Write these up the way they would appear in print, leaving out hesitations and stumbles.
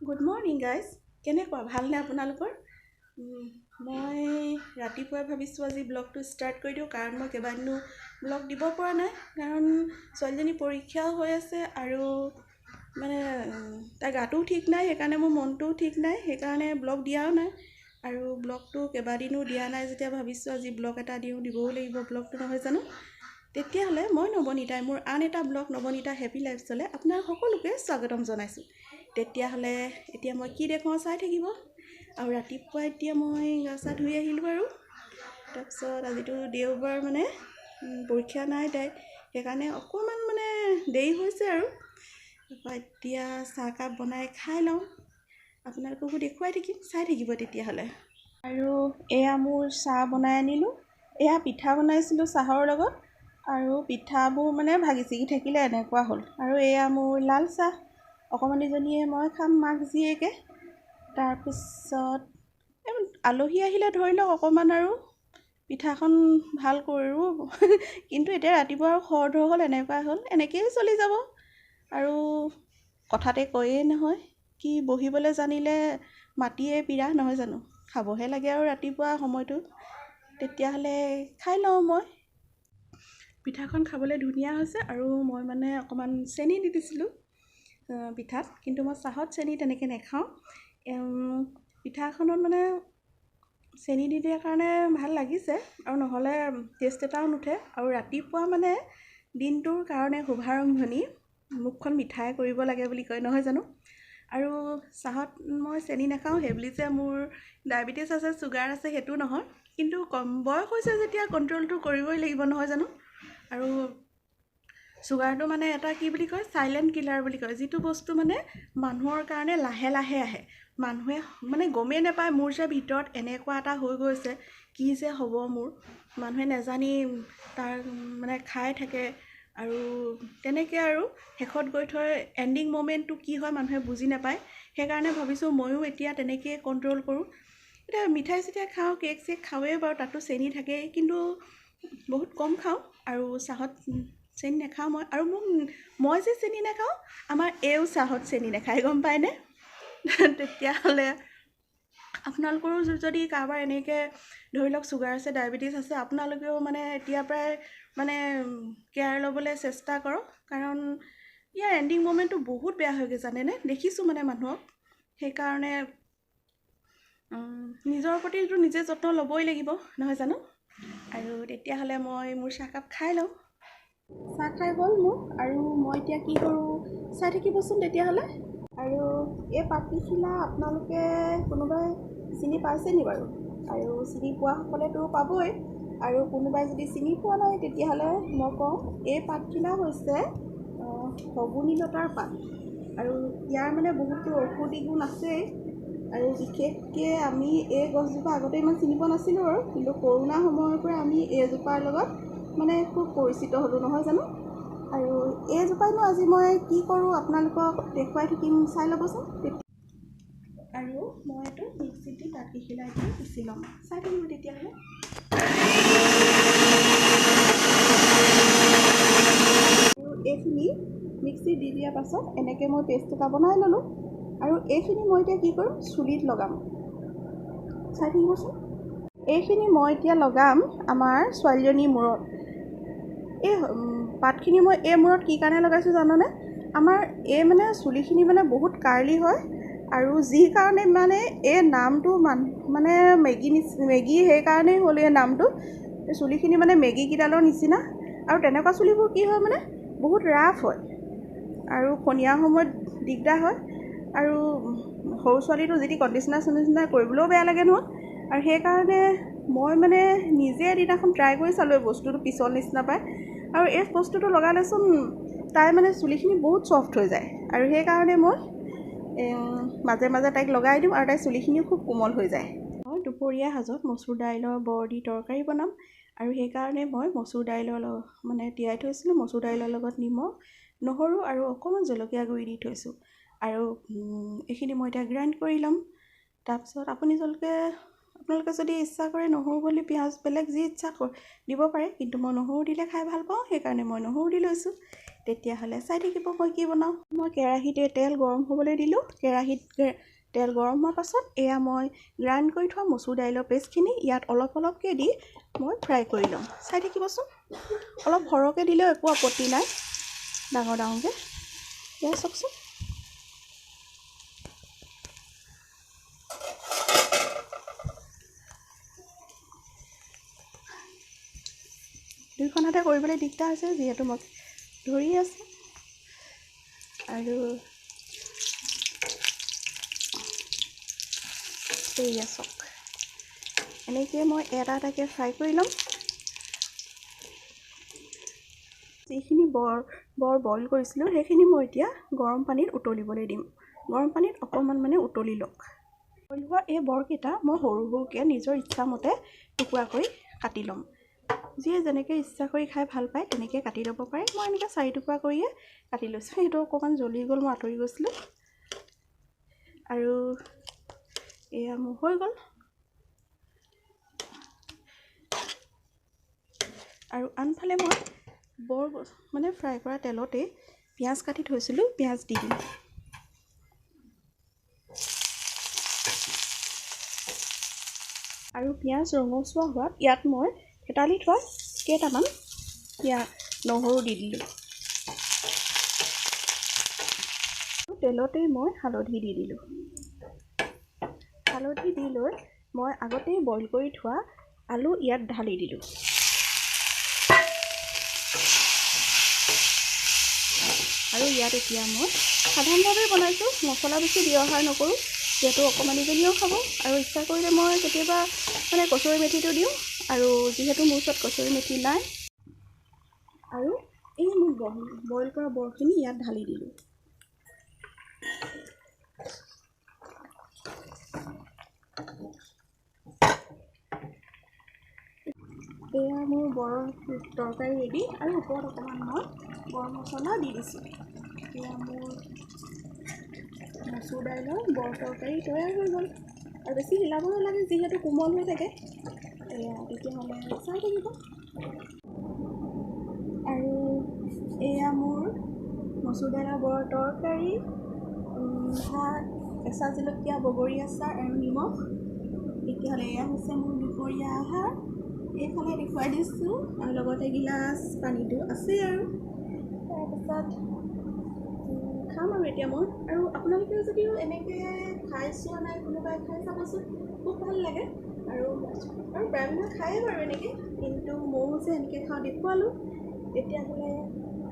Good morning guys, কেনেকুৱা ভালনে আপোনালোকৰ? মই ৰাতিপুৱাই ভাবিছোঁ আজি ব্লগটো ষ্টাৰ্ট কৰি দিওঁ, কাৰণ মই কেইবাদিনো ব্লগ দিব পৰা নাই, কাৰণ ছোৱালীজনী পৰীক্ষাও হৈ আছে আৰু মানে তাইৰ গাটোও ঠিক নাই, সেইকাৰণে মোৰ মনটোও ঠিক নাই, সেইকাৰণে ব্লগ দিয়াও নাই। আৰু ব্লগটো কেইবাদিনো দিয়া নাই যেতিয়া ভাবিছোঁ আজি ব্লগ এটা দিওঁ, দিবও লাগিব ব্লগটো, নহয় জানো? তেতিয়াহ'লে মই নৱনীতাই মোৰ আন এটা ব্লগ নৱনীতা হেপী লাইফষ্টাইলে আপোনাক সকলোকে স্বাগতম জনাইছোঁ। তেতিয়াহ'লে এতিয়া মই কি দেখুৱাওঁ চাই থাকিব। আৰু ৰাতিপুৱা এতিয়া মই গা চা ধুই আহিলোঁ আৰু তাৰপিছত আজিতো দেওবাৰ, মানে পৰীক্ষা নাই তাই, সেইকাৰণে অকণমান মানে দেৰি হৈছে আৰু। তাৰপৰা এতিয়া চাহকাপ বনাই খাই লওঁ, আপোনালোককো দেখুৱাই থাকিম, চাই থাকিব তেতিয়াহ'লে। আৰু এয়া মোৰ চাহ বনাই আনিলোঁ, এয়া পিঠা বনাইছিলোঁ চাহৰ লগত, আৰু পিঠাবোৰ মানে ভাগি ছিগি থাকিলে এনেকুৱা হ'ল। আৰু এয়া মোৰ লাল চাহ, অকণমানিজনীয়ে মই খাম মাক জীয়েকে। তাৰপিছত আলহী আহিলে ধৰি লওক অকণমান আৰু পিঠাখন ভাল কৰোঁ, কিন্তু এতিয়া ৰাতিপুৱা আৰু খৰধৰ হ'ল, এনেকুৱা হ'ল, এনেকৈয়ে চলি যাব। আৰু কথাতে কয়েই নহয় কি বহিবলৈ জানিলে মাটিয়ে পীৰা, নহয় জানো? খাবহে লাগে আৰু ৰাতিপুৱা সময়টো। তেতিয়াহ'লে খাই লওঁ মই। পিঠাখন খাবলৈ ধুনীয়া হৈছে। আৰু মই মানে অকণমান চেনি দি দিছিলোঁ পিঠাত, কিন্তু মই চাহত চেনি তেনেকৈ নাখাওঁ। পিঠাখনত মানে চেনি দি দিয়াৰ কাৰণে ভাল লাগিছে, আৰু নহ'লে টেষ্ট এটাও নুঠে। আৰু ৰাতিপুৱা মানে দিনটোৰ কাৰণে শুভাৰম্ভণি মুখখন মিঠাই কৰিব লাগে বুলি কয়, নহয় জানো? আৰু চাহত মই চেনি নাখাওঁ, সেইবুলি যে মোৰ ডায়েবেটিছ আছে, চুগাৰ আছে সেইটো নহয়, কিন্তু কম বয়স হৈছে যেতিয়া কণ্ট্ৰলটো কৰিবই লাগিব, নহয় জানো? আৰু চুগাৰটো মানে এটা কি বুলি কয়, চাইলেণ্ট কিলাৰ বুলি কয়, যিটো বস্তু মানে মানুহৰ কাৰণে লাহে লাহে আহে, মানুহে মানে গমেই নাপায় মোৰ যে ভিতৰত এনেকুৱা এটা হৈ গৈছে, কি যে হ'ব মোৰ, মানুহে নেজানি তাৰ মানে খাই থাকে। আৰু তেনেকৈ আৰু শেষত গৈ থৈ এণ্ডিং মমেণ্টটো কি হয় মানুহে বুজি নাপায়। সেইকাৰণে ভাবিছোঁ ময়ো এতিয়া তেনেকৈয়ে কণ্ট্ৰল কৰোঁ। এতিয়া মিঠাই চিঠাই খাওঁ, কেক চেক খাওঁৱেই বাৰু, তাতো চেনি থাকেই, কিন্তু বহুত কম খাওঁ। আৰু চাহত চেনি নাখাওঁ মই। আৰু মোক মই যে চেনি নাখাওঁ, আমাৰ এইও চাহত চেনি নাখায়, গম পায়নে? তেতিয়াহ'লে আপোনালোকৰো যদি কাৰোবাৰ এনেকৈ ধৰি লওক চুগাৰ আছে, ডায়েবেটিছ আছে, আপোনালোকেও মানে এতিয়াৰ পৰাই মানে কেয়াৰ ল'বলৈ চেষ্টা কৰক, কাৰণ ইয়াৰ এণ্ডিং মমেণ্টটো বহুত বেয়া হয়গৈ, জানেনে? দেখিছোঁ মানে মানুহক। সেইকাৰণে নিজৰ প্ৰতিটো নিজে যত্ন ল'বই লাগিব, নহয় জানো? আৰু তেতিয়াহ'লে মই মোৰ চাহকাপ খাই লওঁ। চাহ খাই হ'ল মোৰ, আৰু মই এতিয়া কি কৰোঁ চাই থাকিবচোন তেতিয়াহ'লে। আৰু এই পাতখিলা আপোনালোকে কোনোবাই চিনি পাইছে নি বাৰু? আৰু চিনি পোৱাসকলেতো পাবই, আৰু কোনোবাই যদি চিনি পোৱা নাই তেতিয়াহ'লে মই কওঁ, এই পাতখিলা হৈছে শগুনী লতাৰ পাত। আৰু ইয়াৰ মানে বহুতো ঔষধি গুণ আছেই। আৰু বিশেষকৈ আমি এই গছজোপা আগতে ইমান চিনি পোৱা নাছিলোঁ আৰু, কিন্তু কৰোণা সময়ৰ পৰা আমি এইজোপাৰ লগত মানে খুব পৰিচিত হ'লোঁ, নহয় জানো? আৰু এইজোপাইনো আজি মই কি কৰোঁ আপোনালোকক দেখুৱাই থাকিম, চাই ল'বচোন। আৰু মই এইটো মিক্সিত দি পাতখিলা এতিয়া পিচি ল'ম, চাই থাকিব তেতিয়াহ'লে। আৰু এইখিনি মিক্সিত দি দিয়াৰ পাছত এনেকৈ মই পেষ্ট এটা বনাই ল'লোঁ। আৰু এইখিনি মই এতিয়া কি কৰিম, চুলিত লগাম, চাই থাকিবচোন। এইখিনি মই এতিয়া লগাম আমাৰ ছোৱালীজনীৰ মূৰত। এই পাতখিনি মই এই মূৰত কি কাৰণে লগাইছোঁ জাননে? আমাৰ এই মানে চুলিখিনি মানে বহুত কাৰ্লি হয়, আৰু যি কাৰণে মানে এই নামটো মানে মেগী মেগী সেইকাৰণেই হ'ল এই নামটো। এই চুলিখিনি মানে মেগীকেইডালৰ নিচিনা। আৰু তেনেকুৱা চুলিবোৰ কি হয় মানে বহুত ৰাফ হয়, আৰু ফণিয়াৰ সময়ত দিগদাৰ হয়। আৰু সৰু ছোৱালীটো যি টি কণ্ডিচনাৰ চণ্ডিচনাৰ কৰিবলৈও বেয়া লাগে নহয়। আৰু সেইকাৰণে মই মানে নিজে এদিনাখন ট্ৰাই কৰি চালোঁ এই বস্তুটো পিছল নিচিনা পায়, আৰু এই বস্তুটো লগালেচোন তাই মানে চুলিখিনি বহুত ছফ্ট হৈ যায়। আৰু সেইকাৰণে মই মাজে মাজে তাইক লগাই দিওঁ, আৰু তাইৰ চুলিখিনিও খুব কোমল হৈ যায়। মই দুপৰীয়া সাজত মচুৰ দাইলৰ বৰ দি তৰকাৰী বনাম, আৰু সেইকাৰণে মই মচুৰ দাইলৰ মানে তিয়াই থৈছিলোঁ। মচুৰ দাইলৰ লগত নিমখ, নহৰু আৰু অকণমান জলকীয়া গুড়ি দি থৈছোঁ। আৰু এইখিনি মই এতিয়া গ্ৰাইণ্ড কৰি ল'ম। তাৰপিছত আপোনালোকে যদি ইচ্ছা কৰে নহৰু বুলি পিঁয়াজ বেলেগ যি ইচ্ছা দিব পাৰে, কিন্তু মই নহৰু দিলে খাই ভাল পাওঁ, সেইকাৰণে মই নহৰু দি লৈছোঁ। তেতিয়াহ'লে চাই থাকিব মই কি বনাওঁ। মই কেৰাহীতে তেল গৰম হ'বলৈ দিলোঁ। কেৰাহীত তেল গৰম হোৱাৰ পাছত এয়া মই গ্ৰাইণ্ড কৰি থোৱা মচুৰ দাইলৰ পেষ্টখিনি ইয়াত অলপ অলপকৈ দি মই ফ্ৰাই কৰি ল'ম। চাই থাকিবচোন, অলপ সৰহকৈ দিলেও একো আপত্তি নাই, ডাঙৰ ডাঙৰকৈ। এয়া চাওকচোন, দুইখন হাতে কৰিবলৈ দিগদাৰ হৈছে যিহেতু মই ধৰি আছোঁ। আৰু এয়া চাওক, এনেকৈ মই এটা এটাকৈ ফ্ৰাই কৰি ল'ম। যিখিনি বৰ বৰ বইল কৰিছিলোঁ সেইখিনি মই এতিয়া গৰম পানীত উতলিবলৈ দিম। গৰম পানীত অকণমান মানে উতলি লওক। বইল হোৱা এই বৰকেইটা মই সৰু সৰুকৈ নিজৰ ইচ্ছামতে টুকুৰা কৰি কাটি ল'ম। যিয়ে যেনেকৈ ইচ্ছা কৰি খাই ভাল পায় তেনেকৈ কাটি ল'ব পাৰে। মই এনেকৈ 4 টুকুৰা কৰিয়ে কাটি লৈছোঁ। সেইটো অকণমান জ্বলি গ'ল, মই আঁতৰি গৈছিলোঁ। আৰু এয়া মোৰ হৈ গ'ল। আৰু আনফালে মই বৰ মানে ফ্ৰাই কৰা তেলতেই পিঁয়াজ কাটি থৈছিলোঁ, পিঁয়াজ দি দিম। আৰু পিঁয়াজ ৰঙচুৱা হোৱাত ইয়াত মই থেতালি থোৱা কেইটামান পিঁয়াজ নহৰু দি দিলোঁ। তেলতেই মই হালধি দি দিলোঁ। হালধি দি লৈ মই আগতেই বইল কৰি থোৱা আলু ইয়াত ঢালি দিলোঁ। আৰু ইয়াত এতিয়া মই সাধাৰণভাৱে বনাইছোঁ, মছলা বেছি ব্যৱহাৰ নকৰোঁ, যিহেতু অকণমানিজনীও খাব। আৰু ইচ্ছা কৰিলে মই কেতিয়াবা মানে কচুৰি মেথিটো দিওঁ, আৰু যিহেতু মোৰ ওচৰত কচুৰি মেথি নাই। আৰু এই মোৰ বইল কৰা বৰখিনি ইয়াত ঢালি দিলোঁ। এয়া মোৰ বৰৰ তৰকাৰী ৰেডি। আৰু ওপৰত অকণমান মই গৰম মছলা দি দিছোঁ। এয়া মোৰ মচুৰ দাইলৰ বৰ তৰকাৰী তৈয়াৰ হৈ গ'ল। আৰু বেছি হিলাব নালাগে যিহেতু কোমল হৈ থাকে। এয়া তেতিয়াহ'লে চাই থাকিব। আৰু এয়া মোৰ মচুৰ দাইলৰ বৰ তৰকাৰী, ভাত, কেঁচা জলকীয়া, বগৰী আচাৰ আৰু নিমখ। তেতিয়াহ'লে এয়া হৈছে মোৰ দুপৰীয়া আহাৰ। এইফালে দেখুৱাই দিছোঁ। আৰু লগতে গিলাচ পানীটো আছেই। আৰু তাৰপাছত খাম আৰু এতিয়া মই। আৰু আপোনালোকেও যদিও এনেকৈ খাই চোৱা নাই, কোনোবাই খাই চাবচোন, খুব ভাল লাগে। আৰু আৰু প্ৰায় মানুহে খায়েই বাৰু এনেকৈ, কিন্তু ময়ো যে এনেকৈ খাওঁ দেখুৱালোঁ। তেতিয়াহ'লে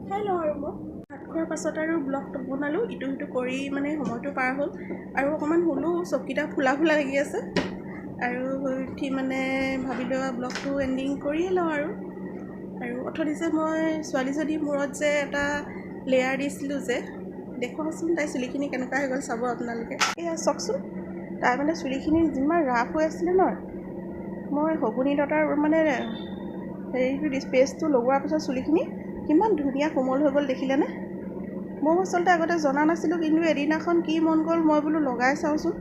খাই লওঁ। আৰু মই ভাত খোৱাৰ পাছত আৰু ব্লগটো বনালোঁ, ইটো সিটো কৰি মানে সময়টো পাৰ হ'ল। আৰু অকণমান শুলোঁ, চকীটা ফুলা ফুলা লাগি আছে। আৰু শুই উঠি মানে ভাবিলোঁ ব্লগটো এণ্ডিং কৰিয়ে লওঁ। আৰু আৰু অথনি যে মই ছোৱালীজনীৰ মূৰত যে এটা লেয়াৰ দিছিলোঁ যে, দেখুৱাচোন তাই চুলিখিনি কেনেকুৱা হৈ গ'ল চাব আপোনালোকে। এয়া চাওকচোন, তাই মানে চুলিখিনি যিমান ৰাফ হৈ আছিলে নহয়, মই শগুনি লতাৰ মানে হেৰিটো দি পেষ্টটো লগোৱাৰ পিছত চুলিখিনি কিমান ধুনীয়া কোমল হৈ গ'ল দেখিলেনে? মই আচলতে আগতে জনা নাছিলোঁ, কিন্তু এদিনাখন কি মন গ'ল মই বোলো লগাই চাওঁচোন।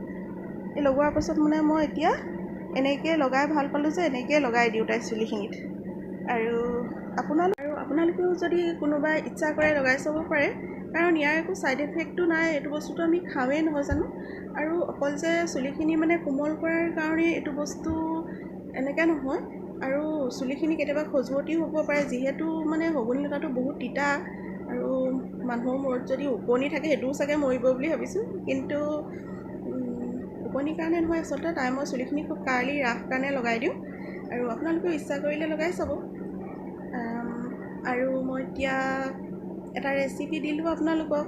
এই লগোৱাৰ পাছত মানে মই এতিয়া এনেকৈ লগাই ভাল পালোঁ যে এনেকৈয়ে লগাই দিওঁ তাইৰ চুলিখিনিত। আৰু আপোনালোকেও যদি কোনোবাই ইচ্ছা কৰে লগাই চাব পাৰে, কাৰণ ইয়াৰ একো ছাইড এফেক্টো নাই। এইটো বস্তুটো আমি খাওঁৱেই নহয় জানো। আৰু অকল যে চুলিখিনি মানে কোমল কৰাৰ কাৰণে এইটো বস্তু এনেকৈ নহয়, আৰু চুলিখিনি কেতিয়াবা খজুৱতিও হ'ব পাৰে, যিহেতু মানে শগুনি লতাটো বহুত তিতা। আৰু মানুহৰ মূৰত যদি ওকণি থাকে সেইটোও চাগে মৰিব বুলি ভাবিছোঁ, কিন্তু ওকণিৰ কাৰণে নহয় আচলতে, তাই মই চুলিখিনি খুব কাৰ্লি ৰাফ কাৰণে লগাই দিওঁ। আৰু আপোনালোকেও ইচ্ছা কৰিলে লগাই চাব। আৰু মই এতিয়া এটা ৰেচিপি দিলোঁ আপোনালোকক,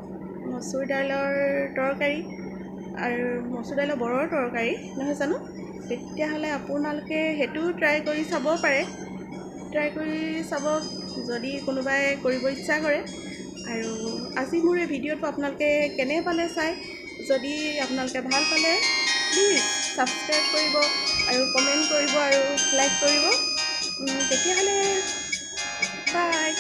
মচুৰ দাইলৰ তৰকাৰী আৰু মচুৰ দাইলৰ বৰৰ তৰকাৰী নহয় জানো। তেতিয়াহ'লে আপোনালোকে সেইটোও ট্ৰাই কৰি চাব পাৰে। ট্ৰাই কৰি চাব যদি কোনোবাই কৰিব ইচ্ছা কৰে। আৰু আজি মোৰ এই ভিডিঅ'টো আপোনালোকে কেনে পালে চাই, যদি আপোনালোকে ভাল পালে প্লিজ ছাবস্ক্ৰাইব কৰিব আৰু কমেণ্ট কৰিব আৰু লাইক কৰিব। তেতিয়াহ'লে বাই।